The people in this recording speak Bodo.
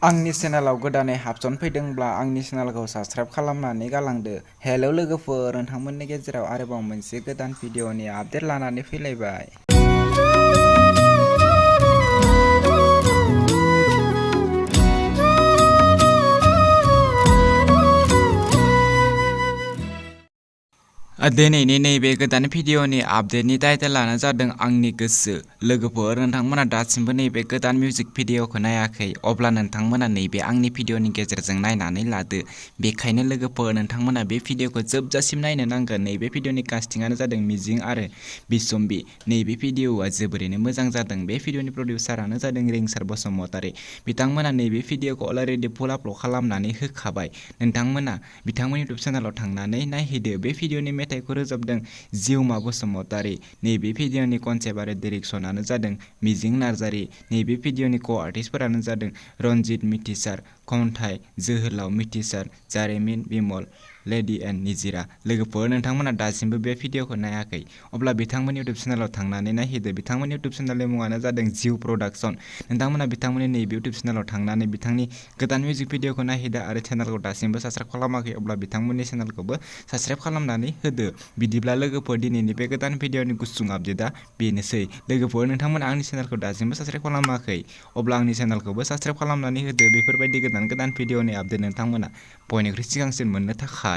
आंनि चेनेलाव गोदानै हाबसनफैदोंब्ला आंनि चेनेलखौ साबस्क्राइब खालामनानै गालांदो। हेलौ लोगोफोर, नोंथांमोननि गेजेराव आरोबाव मोनसे गोदान भिडिअनि आपडेट लानानै फैलायबाय। दिनैनि नैबे गोदान भिडिअनि आपडेटनि टाइटेलानो जादों आंनि गोसो। लोगोफोर, नोंथांमोना दासिमबो नैबे गोदान मिउजिक भिडिअखौ नायाखै, अब्ला नोंथांमोना नैबे आंनि भिडिअनि गेजेरजों नायनानै लादो। बेखायनो लोगोफोर, नोंथांमोना बे भिडिअखौ जोबजासिम नायनो नांगोन। नैबे भिडिअनि कास्टिंआनो जादों मिजिं आरो बिसम्बि। नैबे भिडिअआ जोबोरैनो मोजां जादों। बे भिडिअनि प्रडिउसारानो जादों रिंसार बसुमतारी। बिथांमोना नैबे भिडिअखौ अलरेडि फुल आपल'ड खालामनानै होखाबाय। नोंथांमोना बिथांमोननि इउटुब चेनेलाव थांनानै नायहैदो। बे भिडिअनि मेथाइखौ रोजाबदों जिउमा बसुमतारी। नैबे भिडिअनि कनसेप्ट आरो डिरेक्सनानो जादों मिजिं नार्जारी। नैबे भिडिअनि को-आर्टिस्टफोरानो जादों रनजित मिथिसार, खन्थाइ जोहोलाव मिथिसार, जारिमिन बिमल, लेडि एन्ड निजिरा। लोगोफोर, नोंथांमोना दासिमबो बे भिडिअखौ नायाखै, अब्ला बिथांमोननि इउटुब चेनेलाव थांनानै नायहैदो। बिथांमोननि इउटुब चेनेलनि मुङानो जादों जिउ प्रडाक्सन। नोंथांमोना बिथांमोननि नैबे इउटुब चेनेलाव थांनानै बिथांनि गोदान मिउजिक भिडिअखौ नायहैदो आरो चेनेलखौ दासिमबो साबस्क्राइब खालामाखै, अब्ला बिथांमोननि चेनेलखौबो साबस्क्राइब खालामनानै होदो। बिदिब्ला लोगोफोर, दिनैनि बे गोदान भिडिअनि गुसुं आपडेटआ बेनोसै। लोगोफोर, नोंथांमोना आंनि चेनेलखौ दासिमबो साबस्क्राइब खालामाखै, अब्ला आंनि चेनेलखौबो साबस्क्राइब खालामनानै होदो। बेफोरबायदि गोदान भिडिअनि आपडेट नोंथांमोना बयनिख्रुइ सिगांसिन मोननो थाखाय।